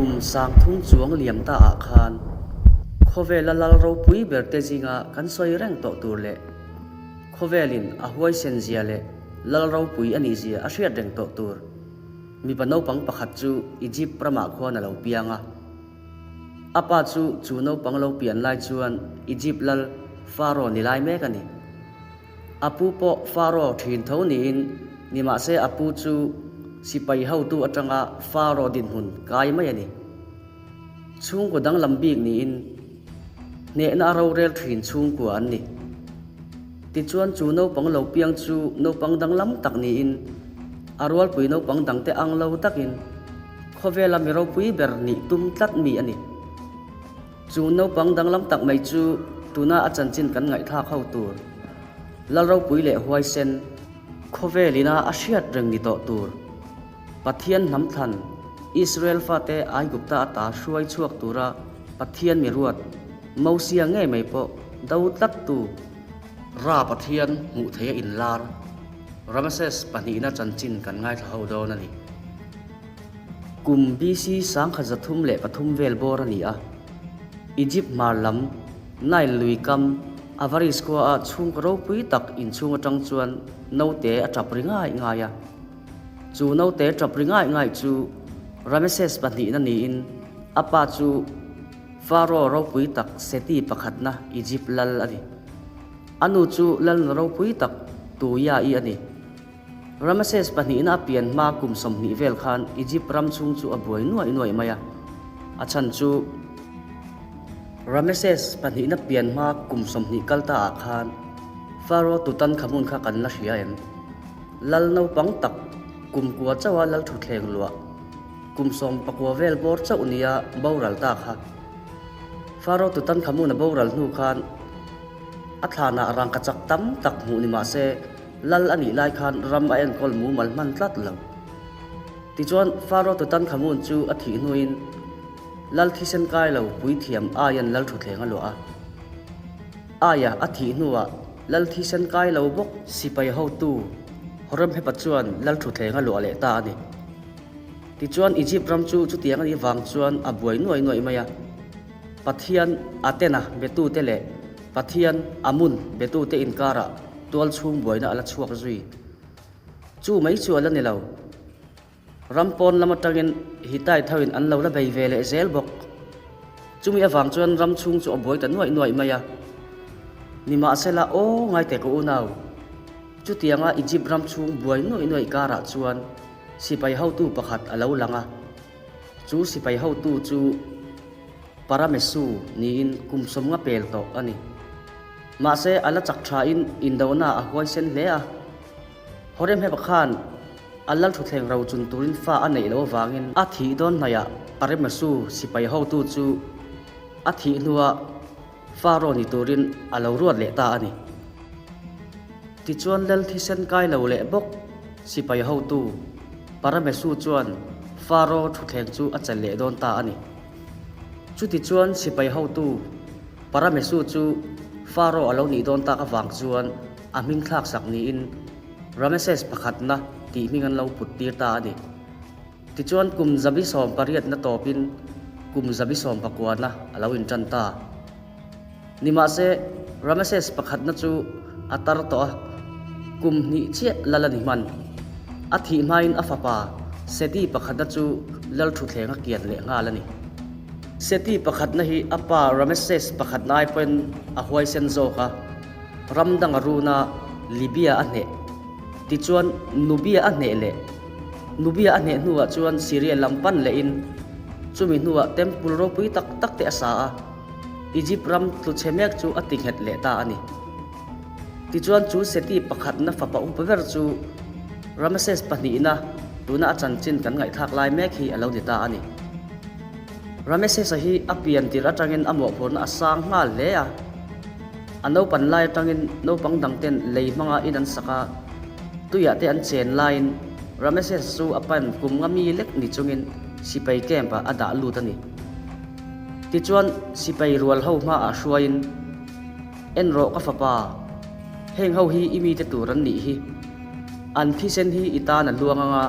Kum sangthum chuang liam ta ah khan khawvela lal ropui ber te zinga kan sawi reng tawh tur leh khawvelin a huaisen zia leh lal ropui a nih zia a hriat reng tawh tur mipa naupang pakhat chu Egypt ramah khuan a lo piang a. A pa chu chu naupang lo pian lai chuan Egypt lal Pharaoh ni lai mek a ni. A pu pawh Pharaoh thin tho niin, nimahse a pu chu sipai hotu atanga Pharaoh dinhmun kai mai a ni. Chhungkaw danglam bik niin hnehna a rorel thin chhungkua an ni. Tichuan chu naupang lo piang chu naupang danglam tak niin a rualpui naupang dangte ang lo takin khawvela mi ropui ber nih tum tlat mi a ni. Chu naupang danglam tak mai chu tuna a chanchin kan ngaihthlak ho tur, Lalropui leh Huaisen, khawvel ina a hriat reng ni tawh tur, Pathian hnam thlan, Israel fate Aigupta ata hruai chhuak tura Pathian mi ruat, Mosia ngei mai pawh do tlat tu, Ra Pathian hmuh theih a inlar, Rameses pahnihna chanchin kan ngaithla ho dawn a ni. Kum BC 1303 vel bawr a ni a, Egypt hmar lam Nile lui kam Avaris khua ah chhungkaw ropui tak inchhung atang chuan naute a tap ri ngai ngai a. Chu naute tap ri ngai ngai chu Rameses pahnihna niin a pa chu Pharaoh ropui tak Seti pakhatna Egypt lal a ni. A nu chu lalna ropui tak Tuya-i a ni. Rameses pahnihna a pian hma kum 20 vel khan Egypt ram chhung chu a buai nuaih nuaih mai a. A chhan chu Rameses pahnihna pian hma kum 20 kal ta ah khan Pharaoh Tutankhamun kha kan la hria em? Lal naupang tak kum kua chauha lal thutthleng luah kum 19 vel bawr chauh nia boral ta kha. Pharaoh Tutankhamun a boral hnu khan a thlanah rangkachak tam tak hmuh ni mah se, Lal a nih lai khan ram a enkawl mumal hman tlat lo. Tichuan, Pharaoh Tutankhamun chu a thih hnuin Lal thisen kai lo puithiam Aia'n lal thutthleng a luah a. Aia a thih hnuah Lal thisen kai lo bawk sipai hotu Horemhepa chuan lal thutthleng a luah leh ta a ni. Tichuan, Egypt ram chu chutiang a nih vang chuan a buai nuai nuai mai a. Pathian Atena betute leh Pathian Amun betute inkarah tual chhung buaina a la chhuak zui. Chu mai chu a la ni lo. Ram pawn lam atangin Hittite hoin an lo la bei ve leh zel bawk. Chumi avang chuan ram chhung chu a buai ta nuaih nuaih mai a. Nimahsela, aw ngaite ka unau, chutianga Egypt ram chhung buai nuaih nuaih karah chuan sipai hotu pakhat a lo lang a. Chu sipai hotu chu Paramesu niin kum 50 pel tawh a ni. Mahse, a la chak thain indona a huaisen hle a. Horemheba khan a lal thutthleng ro chun turin fa a neih loh avangin a thih dawn hnaihah Paramesu sipai hotu chu a thih hnuah Pharaoh ni turin a lo ruat leh ta a ni. Tichuan lal thisen kai lo leh bawk sipai hotu Paramesu chuan Pharaoh thutthleng chu a chelh leh dawn ta a ni. Chutichuan sipai hotu Paramesu chu Pharaoh a lo nih dawn tak avang chuan a hming thlak sak niin Rameses pakhatna tih hming an lo put tir ta a ni. Tichuan kum 180na tawpin kum 119na a lo intan ta. Nimahse, Rameses pakhatna chu a tar tawh a, kum hnih chiah lal a ni hman. A thih hmain a fapa Seti pakhatna chu lal thutthleng a kian leh nghal a ni. Seti pakhatna hi a pa Rameses pakhatna ai pawhin a huaisen zawk a, ram dang a run a, Libya a hneh. Tichuan, Nubia a hneh leh. Nubia a hneh hnuah chuan Syria lam pan lehin chumi hnuah temple ropui tak tak te a sa a, Egypt ram tlu chhe mek chu a ti nghet leh ta a ni. Tichuan chu Seti pakhatna fapa upa ber chu Rameses pahnihna tuna a chanchin kan ngaihthlak lai mek hi a lo ni ta a ni. Ramesesa hi a pian tirh atangin a mawhphurhna a sang nghal hle a. A naupan lai atangin naupang dangten lei hmanga in an sak a, tuiah te an chen laiin Ramesesa chu a pan kum nga mi lek ni chungin sipai camp ah a dah lut a ni. Tichuan sipai rual ho hmaah hruaiin, En rawh ka fapa, heng ho hi i mite tur an nih hi. An thisen hi i tan a luang anga.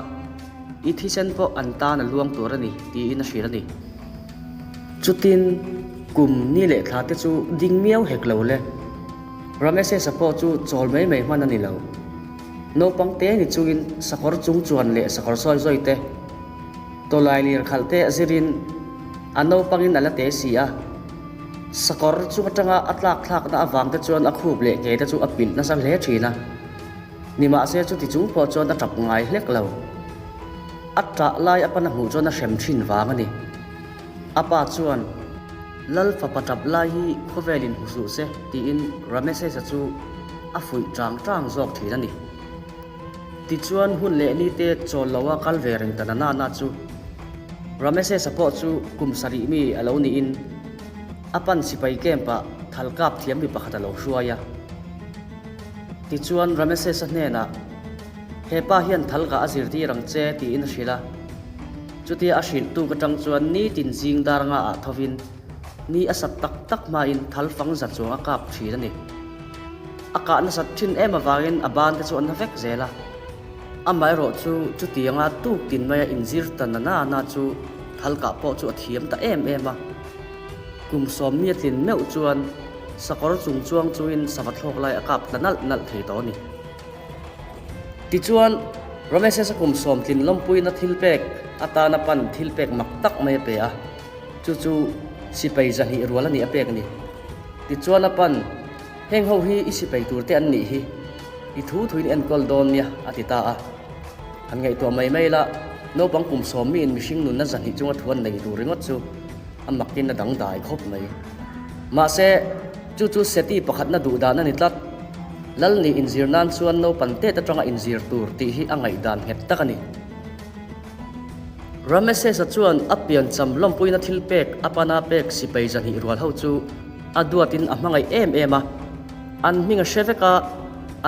I thisen pawh an tan a luang tur a ni, tiin a hrilh a ni. Chutin kum ni leh thla te chu ding miau hek lo le. Ramesesa pawh chu chawl mai mai hman a ni lo. Naupang te ni chungin sakawr chung chuan leh sakawr sawi zawi te, tawlai lir khalh te a zirin a naupangin a la te si a. Sakawr chung atanga a tlak thlakna avang te chuan a khup leh ke te chu a pilh nasa hle thin a. Nimahse chuti chung pawh chuan a tap ngai hlek lo. A tah lai a pan a hmuh chuan a hrem thin vang a ni. A pa chuan, Lal fapa tap lai hi khawvelin hmu suh se tiin Ramesesa chu a fuih tang tang zawk thin a ni. Tichuan hun leh ni te chawl lo a kal ve reng ta na na chu Ramesesa pawh chu kum sarih mi a lo niin a pan sipai camp ah thal kap thiam mi pakhat a lo hruai a. Tichuan Ramesesa hnenah, He pa hian thal kah a zirtir ang che tiin a hrilh a. Chutia a hrilh tuk atang chuan nitin zing dar nga ah thovin ni a sat tak tak hmain thal fang za chuang a kap thin a ni. A kah nasat thin em avangin a ban te chu a na vek zel a. Amaherawh chu chutianga tuk tin maia inzir ta na na na chu thal kah pawh chu a thiam ta em em a. Kum sawmmi a tlin meuh chuan sakawr chung chuang chungin sava thlawk lai a kap tla nalh nalh thei tawh a ni. Tichuan, Ramesses-a kum sawm tlin lawmpuina thilpek atana pan thilpek mak tak mai a pe a, chu chu sipai zahnih rual a nih a pek a ni. Tichuan a pan, Heng ho hi i sipai tur te an nih hi, i thu thuin enkawl dawn nia, a ti ta a. Han ngaihtuah mai mai la, naupang kum sawm miin mihring nunna zahnih chunga thu an nei tur ringawt chu a makin a dangdai khawp mai. Mahse, chu chu Seti pakhatna duh dan a ni tlat. Lal nih inzir nan chuan naupan tet atanga inzir tur tih hi a ngaihdan nghet tak a ni. Ramesses-a chuan a piancham lawmpuina thil pek a pana pek sipai zahnih rual ho chu a duatin a hmangaih em em a. An hming a hre vek a,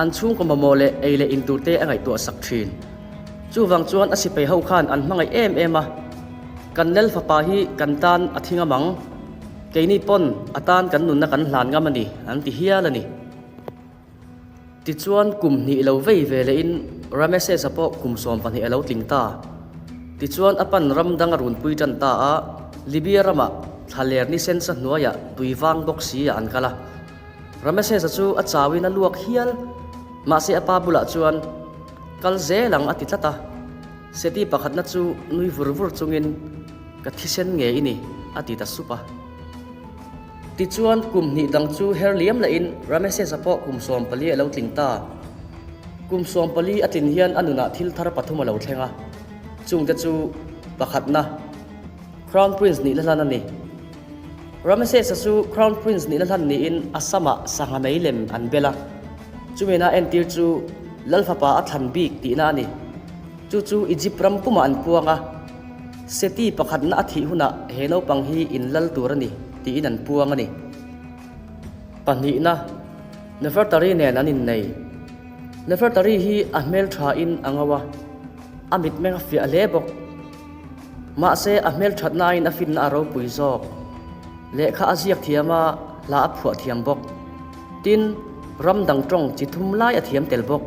an chhungkaw mamawh leh ei leh in turte a ngaihtuah sak thin. Chuvang chuan a sipai ho khan an hmangaih em em a, Kan Lal fapa hi kan tan a thi ngam ang. Keini pawn a tan kan nunna kan hlan ngam a ni, an ti hial a ni. Tichuan kum hnih lo vei ve lehin Ramesses-a pawh kum 12 a lo tling ta. Tichuan a pan ram dang a runpui tan ta a, Libya ramah thlaler ni sensa hnuaiah tui vang bawk si ah an kal a. Ramesses-a chu a chauin a luak hial, mahse a pa bulah chuan, Kal zel ang a ti tlat a. Seti pakhatna chu nui vur vur chungin, Ka thisen nge i ni? a ti ta sup a. Tichuan, kum hnih dang chu her liam lahin Ramesses-a pawh kum 14 a lo tling ta. Kum 14 a tlin hian a nunah thil thar pathum a lo thleng a, chungte chu pakhatna, Crown Prince nihna hlan a ni. Ramesses-a chu Crown Prince nihna hlan niin a samah sangha mei lem an bel a, chumina entir chu Lal fapa a thlan bik tihna a ni. Chu chu Egypt ram pumah an puang a, Seti pakhatna a thih hunah he naupang hi in lal tur a ni tiin an puang a ni. Pahnihna, Nefertari nen an innei. Nefertari hi a hmelthain a ngo a, a mitmeng a fiah hle bawk. Mahse, a hmelthatnain a finna a ropui zawk. Lehkha a ziak thiam a, hla a phuah thiam bawk. Tin, ram dang tawng chi thum lai a thiam tel bawk.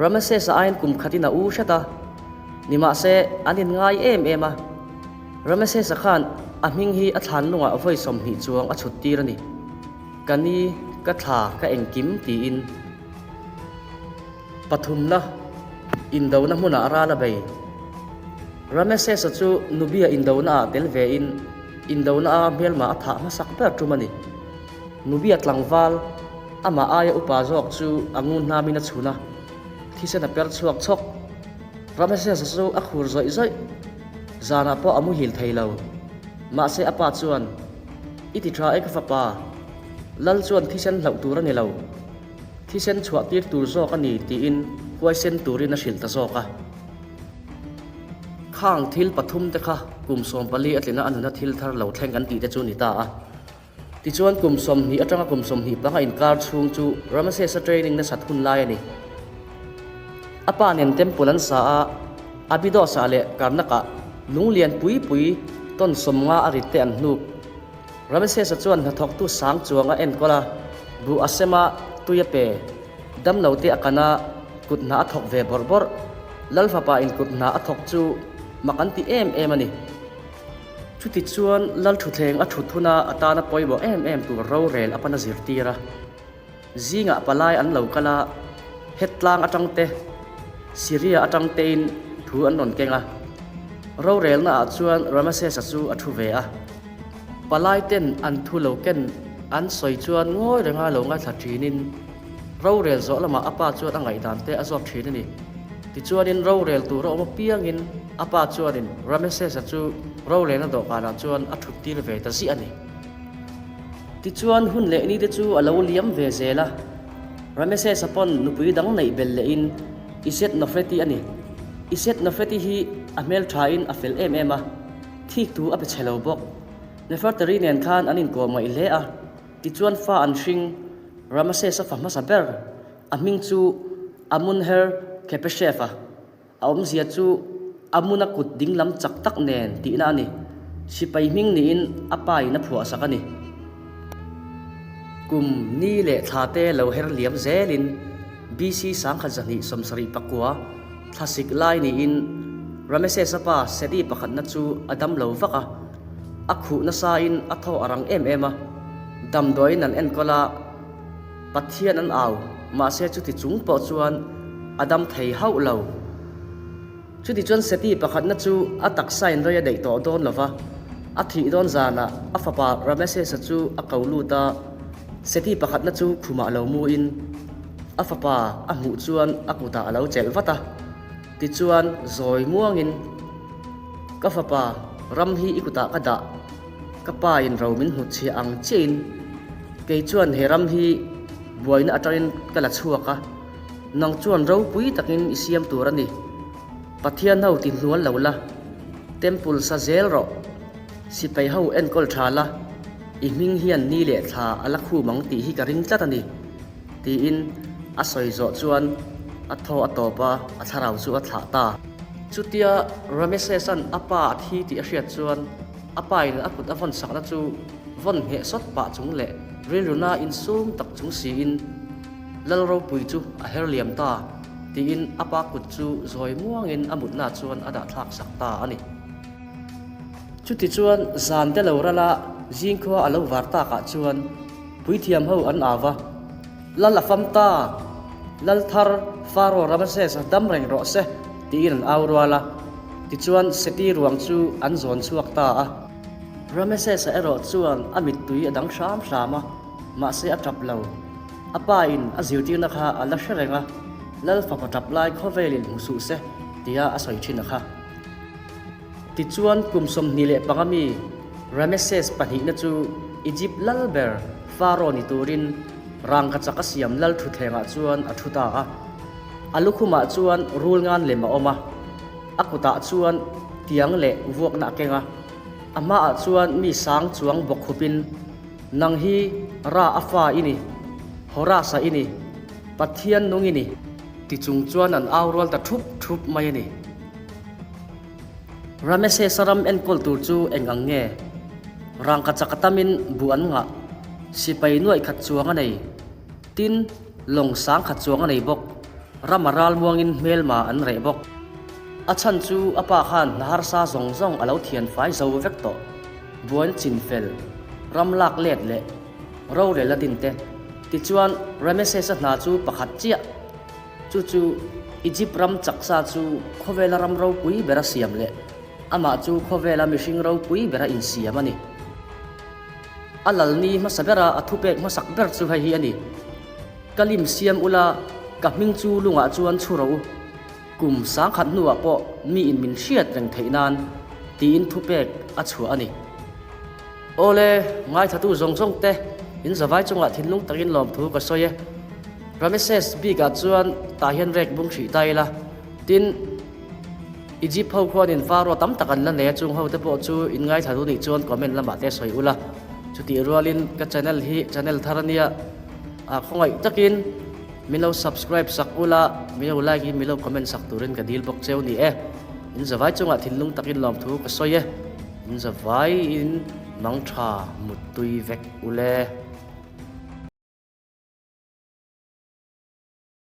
Ramesses-a aiin kum khatin a u hret a, nimahse, an inngai em em a. Ramesses-a khan a hming hi a thlan lungah vawi 20 chuang a chhut tir a ni. Ka ni, ka thla, ka engkim tiin. Pathumna, indona hmunah ral a bei. Ramesses-a chu Nubia indona ah tel vein indona a hmelma a thah hmasak ber tum a ni. Nubia tlangval, amah aia upa zawk chu a ngun hnamin a chhun a, thisen a per chhuak chhawk. Ramesses-a chu a khur zawih zawih. Zanah pawh a muhil thei lo. Mahse a pa chuan, I ti tha e ka fapa, Lal chuan thisen hlauh tur a ni lo. Thisen chhuah tir tur zawk a ni tiin huaisen turin a hrilh ta zawk a. Khang thil pathum te kha kum 14 a tlina a nuna thil thar lo thleng kan tih te chu ni ta a. Tichuan kum 20 atanga kum 25 inkar chhung chu Ramesses-a training nasat hun lai a ni. A pa nen temple an sa a, Abydos-ah leh Karnak-ah lung lian pui pui ton 50 a rit te an hnuk. Ramesses-a chuan hnathawktu sang chuang a enkawl a, buh a sem a, tui a pe. Damlo te a kan a, kut hna a thawk ve bawrh bawrh. Lal fapa in kut hna a thawk chu mak an ti em em a ni. Chutichuan Lal thutthleng a thut huna a tana pawimawh em em tur rorel a pan a zirtir a. Zingah palai an lo kal a, Het tlang atang te, Syria atang tein thu an rawn keng a. Rorelna ah chuan Ramesses-a chu a thu ve a. Palai ten an thu lo ken an sawi chuan ngawi renga lo ngaithla thinin rorel zawh lamah a pa chuan a ngaihdan te a zawt thin a ni. Tichuanin rorel tur a awm apiangin a pa chuanin Ramesses-a chu rorelna dawhkanah chuan a thut tir ve ta ziah a ni. Tichuan hun leh ni te chu a lo liam ve zel a, Ramesses-a pawn nupui dang neih belh lehin Iset Nofreti a ni. Iset Nofreti hi a hmelthain a fel em em a, thik thu a pe chhe lo bawk. Nefertari nen khan an inkawm ngaih hle a, tichuan fa an hring Ramesses-a fa hmasa ber, a hming chu Amunher Khepeshef-a. A awmzia chu Amuna kut dinglam chak tak nen tihna a ni. Sipai hming niin a pa in a phuahsak a ni. Kum ni leh thla te lo her liam zelin BC 1279 thlasik lai niin Ramesses-a pa Seti pakhatna chu a dam lo vak a, a khuh nasain a thaw a rang em em a, damdawiin an enkawl a, Pathian an au, mahse chuti chung pawh chuan a dam thei hauh lo. Chuti chuan Seti pakhatna chu a taksa in rei a daih tawh dawn lo va, a thih dawn zanah a fapa Ramesses-a chu a ko lut a, Seti pakhatna chu khumah lo muin a fapa a hmuh chuan a kutah a lo chelh vat a. Tichuan zawi muangin, Ka fapa, ram hi i kutah ka dah, ka pa in ro min hnutchhiah ang chiahin kei chuan he ram hi buaina atangin ka la chhuak a, nang chuan ropui takin i siam tur a ni. Pathian ho ti hnual lo la, temple sa zel rawh, sipai ho enkawl tha la, i hming hian ni leh thla a la khum ang tih hi ka ring tlat a ni. Tiin a sawi zawh chuan a thaw a tawp a, a thlarau chu a thlah ta. Chutia Rameses-a'n a pa a thi tih a hriat chuan a pa in a kut a vawn sakna chu vawn ngheh sawt pah chung leh rilruna insum tak chung siin Lal ropui chu a her liam ta tiin a pa kut chu zawi muangin a mutna chuan a dah thlak sak ta a ni. Chutichuan zan te lo rala zingkhua a lo var takah chuan Puithiam ho an au va, Lal a fam ta! Lal thar Faro Ramesses a dam reng rawh se! tiin an au rual a. Tichuan Seti ruang chu an zawn chhuak ta a. Ramesses-a erawh chuan a mittui a dang hram hram a, mahse a tap lo. A pa in a zirtirna kha a la hre reng a, Lal fapa tap lai khawvelin hmu suh se, tia a sawi thin a kha. Tichuan kum 25 mi Rameses pahnihna chu Egypt lal ber Pharaoh ni turin rangkachak a siam lal thutthlengah chuan a thu ta a. A lukhumah chuan rul ngan lem a awm a, a kutah chuan tiang leh vuakna a keng a. A hmaah chuan mi sang chuang bawk khupin, Nang hi Ra a fa i ni, Horasa i ni, Pathian nung i ni, ti chung chuan an au rual ta thup thup mai a ni. Ramesses-a ram enkawl tur chu eng ang nge? Rangkachak a tamin buh an ngah, sipai nuaih khat chuang a nei, tin, lawng sang khat chuang a nei bawk. Ram a ral muangin hmelma an reh bawk. A chhan chu a pa khan hna harsa zawng zawng a lo thian fai zo vek tawh. Buaina chin fel, ram lak let leh rorel a din te. Tichuan, Ramesses-a hna chu pakhat chiah. Chu chu Egypt ram chaksa chu khawvela ram ropui bera siam leh amah chu khawvela mihring ropui bera insiam a ni. A lalni hmasa bera a thupek hmasak ber chu hei hi a ni, Ka lim siam ula, ka hming chu lungah chuan chhu rawh u, kum 10,000 hnuah pawh miin min hriat reng theih nan, tiin thupek a chhuah a ni. Awle, ngaithlatu zawng zawng te, in zavai chungah thinlung takin lawmthu ka sawi e. Rameses bikah chuan tah hian rek bung hrih ta ila, tin, Egypt ho khuanin Pharaoh tam tak an la nei a, chung ho te pawh chu in ngaithla duh nih chuan comment lamah te sawi ula. Chutih rualin ka channel hi channel thar ania, a khawngaih takin min lo subscribe sak ula, min lo like in min lo comment sak turin ka dil bawk cheu ni e. In zavai chungah thinlung takin lawmthu ka sawi e. In zavaiin mangtha muttui vek ule.